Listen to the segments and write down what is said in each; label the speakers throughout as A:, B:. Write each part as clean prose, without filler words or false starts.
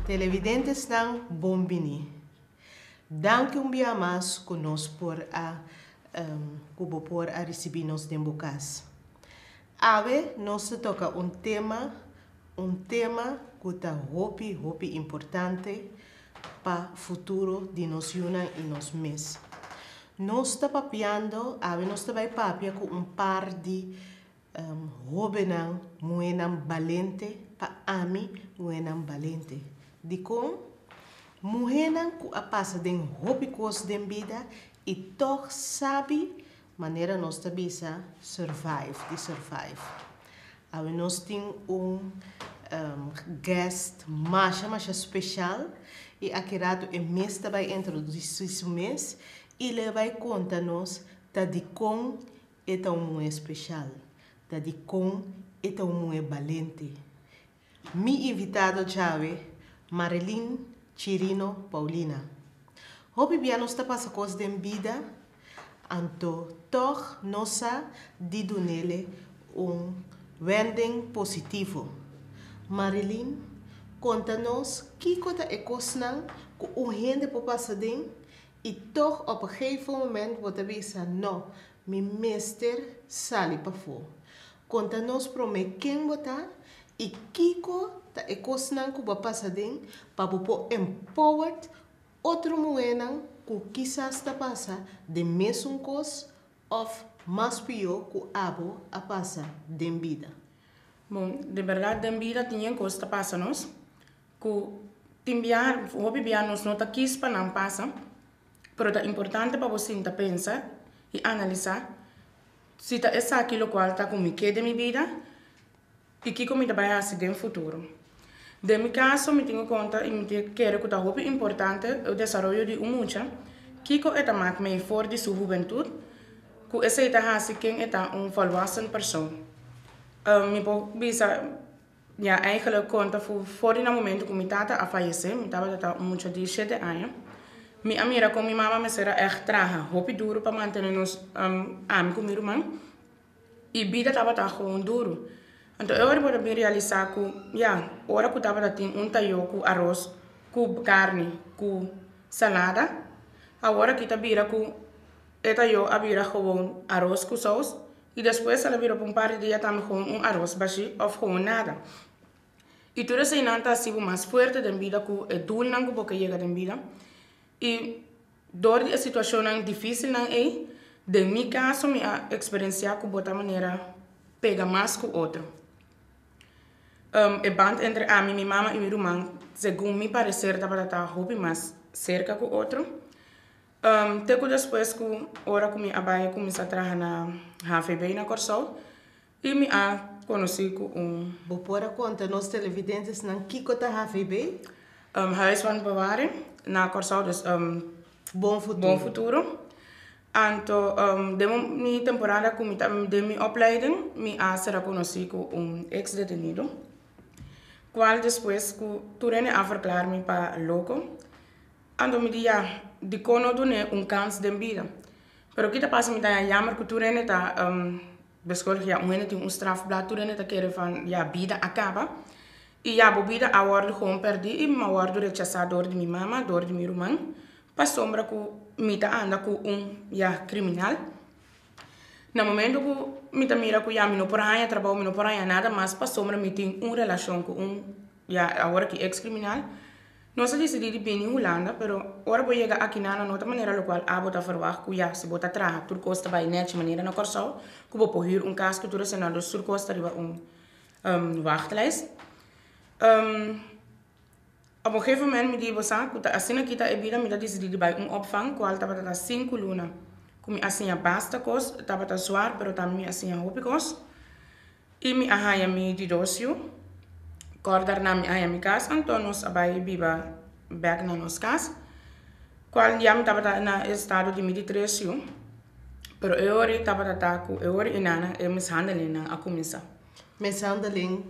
A: Televidentesnan bon bini. Danki un bia mas ku nos por a ku bo por a risibí nos den bo kas. Awe nos ta toka un tema, un tema ku ta hopi hopi importante pa futuro di nos yunan i nos mes. Nos ta papiando, awe nos ta bai papia ku un par di Hóbennan, muhénan balente, pa ami, muhénan balente. Dikon? Muhénan ku a pasa den hopi kos den bida i tòg sabi, manera nos ta bisa, survive, di survive. Awe nos tin un guest masha masha speshal i aki ratu e mes ta bai introdusí su mes i lo e bai konta nos ta dikon E ta un muhé speshal. Ta dikon e ta un muhé balente. Mi invitado djawe, Marilyn Chirino Paulina. Hopi bia nos ta pasa kos den bida, anto tòg nos sa di dunele un wending positivo. Marilyn, konta nos kiko ta e kosnan ku un hende por pasa den I tog op een gegeven moment bo ta bisa, no, mi mester sali pafó. Konta nos promé ken bo ta i kiko ta e kosnan ku bo a pasa den pa bo por empowered otro muhénan ku kisas ta pasa den mesun kos òf mas pió ku abo a pasa den bida.
B: Bon, di bèrdat den bida tin yen kos ta pasa nos. Ku tin bia, hopi bia nos no ta kis pa nan pasa, pero ta importante pa bo sinta pensa i analisá si ta esaki lokual ta ku mi ke den mi bida i kiko mi ta bai hasi den futuro. Den mi kaso mi tin ku konta i mi ta kere ku ta hopi importante e desaroyo di un mucha, kiko e ta mak mei for di su hubentut, ku esei ta hasi ken e ta un volwassen persoon. Mi por bisa. Ya eigenlijk konta fu for di na momento ku mi tata a fayesé, mi tabata ta un mucha di shete aña, mi a mira kon mi mama mester a ègt traha hopi duru pa mantené nos, ami ku mi ruman, i bida tabata gewoon duru. Anto e ora bo ta bin realisá ku ya, ora ku tabata tin un tayó ku aros, ku karni, ku salada, awor aki ta bira ku e tayó a bira gewoon aros ku sous, I despues el a bira pa un par di dia tambe gewoon un aros bashí òf gewoon nada. I tur eseinan ta hasi bo mas fuerte den bida ku e doelnan ku bo ke yega den bida. I dor di e situashonnan difísilnan ei, den mi kaso mi a eksperensiá ku bo ta manera pega mas ku otro. E band entre ami, mi mama i mi ruman, segun mi pareser tabata ta hopi mas serka ku otro. Te ku despues ku ora ku mi a bai kuminsá traha na HVB na Kòrsou i mi a konosí ku un.
A: Bo por a konta nos televidentesnan kiko ta HVB?
B: Huis van Bewaring na Kòrsou, dus
A: Bon Futuro.
B: Bon Futuro. Anto den mi temporada ku mi ta den mi opleiding mi a sera konosí ku un eks detenido, kual despues ku tur hende a verklaar mi pa loko. Anto mi di ya, dikon no dun'é un kans den bida? Pero ki ta pasa mi ta haña jammer ku tur hende ta beskuldig, ya un hende tin un strafblad, tur hende ta kere van ya bida a kaba i ya bo bida a wòrdu gewoon pèrdí i mi a wòrdu rechasá dor di mi mama, dor di mi ruman pasobra ku mi ta anda ku un ya kriminal. Na momento ku mi ta mira ku ya mi no por haña trabou, mi no por haña nada mas pasobra mi tin un relashon ku un ya awor aki ex kriminal. Nos a disidí di bini Hulanda, pero ora bo yega akinan no ta manera lokual abo ta ferwagt ku ya si bo ta traha tur kos ta bai nèchi manera na Kòrsou ku bo por hür un kas ku tur esei dus tur kos ta riba un wachtlijst. Op un gegeven moment mi di bo sa ku ta asina aki ta e bida mi ta disidí di bai un opvang kual tabata ta sinku luna ku mi a siña basta kos tabata zwar pero tambe mi a siña hopi kos. I mi a haña mi di dos yu. Kòr daarna mi a haña mi kas, anto nos a bai biba bèk na nos kas. Kual ya mi tabata na estado di mi di tres yu, pero e ora ei tabata ta ku e ora ei nana e mishandelingnan a kuminsá.
A: Mishandeling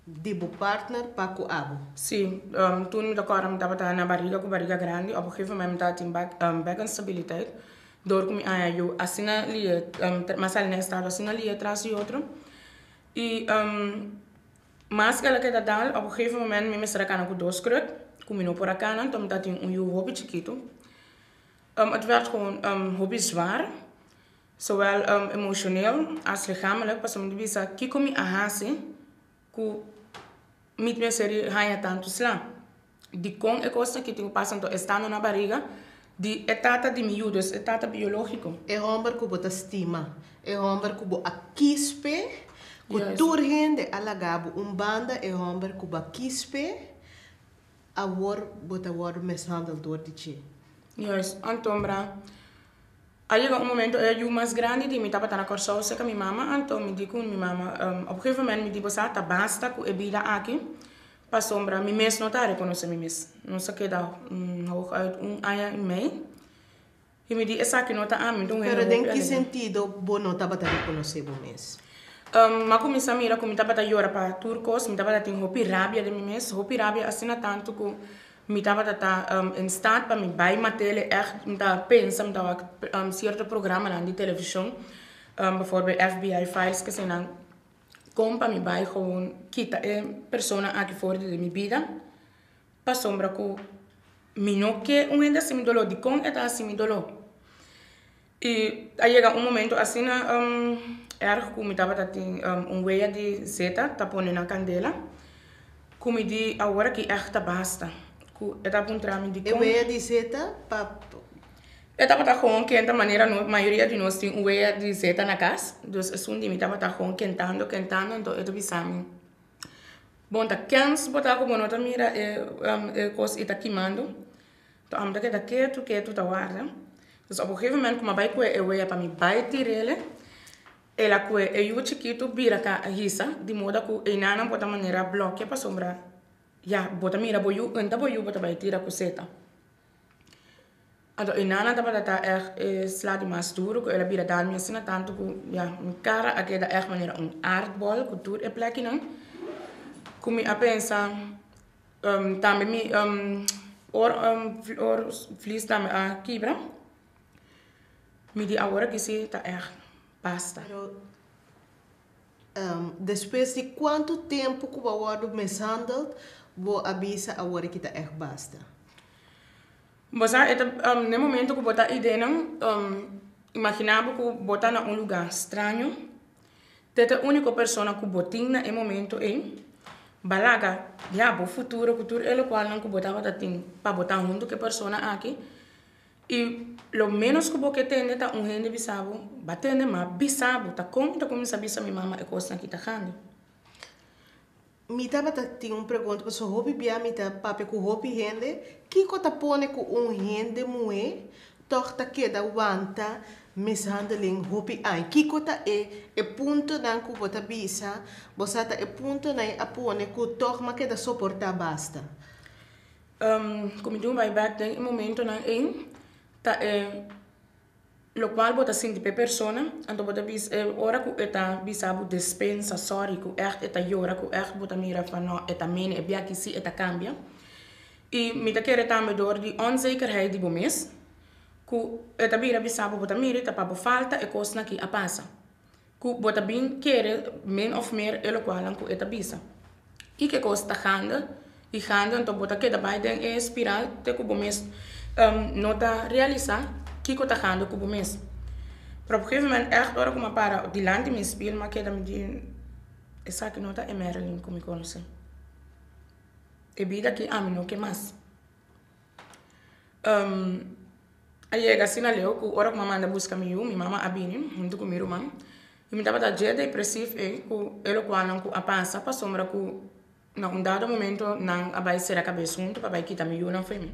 A: di bo partner pa ku abo?
B: Sí, tur mi ta kòrda mi tabata na bariga ku bariga grandi, op un gegeven moment mi tabatin bèk instabiliteit. Dor ku mi haña yu asina lihe, m'a sali na estado asina lihe tras di otro. I mas ku el a keda dal, op un gegeven moment mi mester a kana ku dos kruk, ku mi no por a kana, anto mi tabatin un yu hopi chikitu. Het werd gewoon hopi zwaar, zowel emotioneel as lichamelijk, pasobra mi ta bisa kiko mi a hasi ku mi mester di haña tantu sla. Dikon e kos aki tin ku pasa anto estando na bariga di e tata di mi yu, dus e tata biológiko.
A: E hòmber ku bo ta stima, e hòmber ku bo a kis p'e, ku tur hende a laga bo un banda, e hòmber ku bo a kis p'e, awor bo ta wòrdu mishandel dor di dje.
B: Juist, anto bra. A yega un momento e yu mas grandi di mi tabata na Kòrsou serka mi mama, anto mi di ku mi mama, op gegeven moment mi di bo sa ta basta ku e bida aki, pasobra mi mes no ta rekonosé mi mes. Nos a keda hooguit un aña i mei i mi di esaki no ta ami, mi ta un hende
A: Pero den
B: hopi
A: ki
B: alegre.
A: sentido bo no tabata rekonosé bo mes?
B: M'a kuminsá mira ku mi tabata yora pa tur kos, mi tabata tin hopi rabia den mi mes, hopi rabia asina tantu ku Mi tabata ta in staat pa mi bai matele ègt mi ta pensa mi ta wak sierto programanan di televishon bijvoorbeeld FBI files kesenan kon pa mi bai gewoon kita e persona aki for di mi bida pasobra ku mi no ke un hende hasi mi doló dikon e ta hasi mi doló i a yega un momento asina erg ku mi tabata tin un wea di zeta ta pone na kandela ku mi di awor aki ègt ta basta ku e ta puntra mi
A: E
B: dikon.
A: wea di zeta pa.
B: E tabata gewoon kenta manera no mayoria di nos tin un wea di zeta na kas dus esun di mi tabata gewoon kentando kentando anto e ta bisa mi bon ta kens bo ta ku bo no ta mira e kos i ta kimando. Anto ami ta keda ketu ketu ta warda. Dus op un gegeven moment ku mi a bai kue e wea pa mi bai tir'el, el a kue e yu chikitu bira ka hisa, di moda ku einanan por ta manera blòkia pasobra ya bo ta mira bo yu, enta bo yu bo ta bai tira ku seta. Anto einanan tabata ta ègt e sla di mas duru ku el a bira dal mi asina tantu ku ya mi kara a keda ègt manera un aardbol ku tur e plèkinan ku mi a pensa. Tambe mi or or vlies tambe a kibra. Mi di awor aki si ta ègt basta.
A: Pero despues di kuantu tempu ku bo a wòrdu mishandeld bo a bisa awor aki ta ègt basta?
B: Bo sa e ta n'e momento ku bo ta idenan imagina bo ku bo ta na un lugá straño. Te ta e úniko persona ku bo tin na e momento ei. Balaga, ya, bo futuro ku tur e lokualnan ku bo tabata tin pa bo ta huntu ku e persona aki. I lo ménos ku bo ke tende ta un hende bisa bo, Ba tende, ma bisa bo. Ta kon mi ta kuminsá bisa mi mama e kosnan ki ta gande?
A: Mi tabata tin un pregunta pasobra hopi bia mi ta papia ku hopi hende, kiko ta pone ku un hende muhé tòg ta keda wanta mishandeling hopi aña? Kiko ta e e puntonan ku bo ta bisa bo sa ta e puntonan a pone ku tòg m'a keda soportá basta?
B: Ku mi dun bai bèk den e momentonan ei ta e. Lokual bo ta sinti p'e persona, anto bo ta bisa e ora ku e ta bisa bo despensa, sòri, ku ègt e ta yora, ku ègt bo ta mira pa nò e ta mene, e biaha ki si e ta kambia. I mi ta kere tambe dor di onzekerheid di bo mes, ku e ta bira bisa bo, bo ta mira i ta pa bo falta e kosnan ki a pasa. Ku bo ta bin kere min of meer e lokualnan ku e ta bisa. I ke kos ta gande i gande anto bo ta keda bai den e spiral te ku bo mes no ta realisa kiko ta gande ku bo mes. Pero op gegeven moment ègt ora ku mi a para dilanti mi spil mi a keda mi di esaki no ta e Marilyn ku mi konosé. E bida aki ami no ke mas. A yega asina leu ku ora ku mi a manda buska mi yu, mi mama a bini huntu ku mi ruman i mi tabata dje depresief ei ku e lokualnan ku a pasa pasobra ku na un dado momento nan a bai sera kabes huntu pa bai kita mi yunan fo'i mi.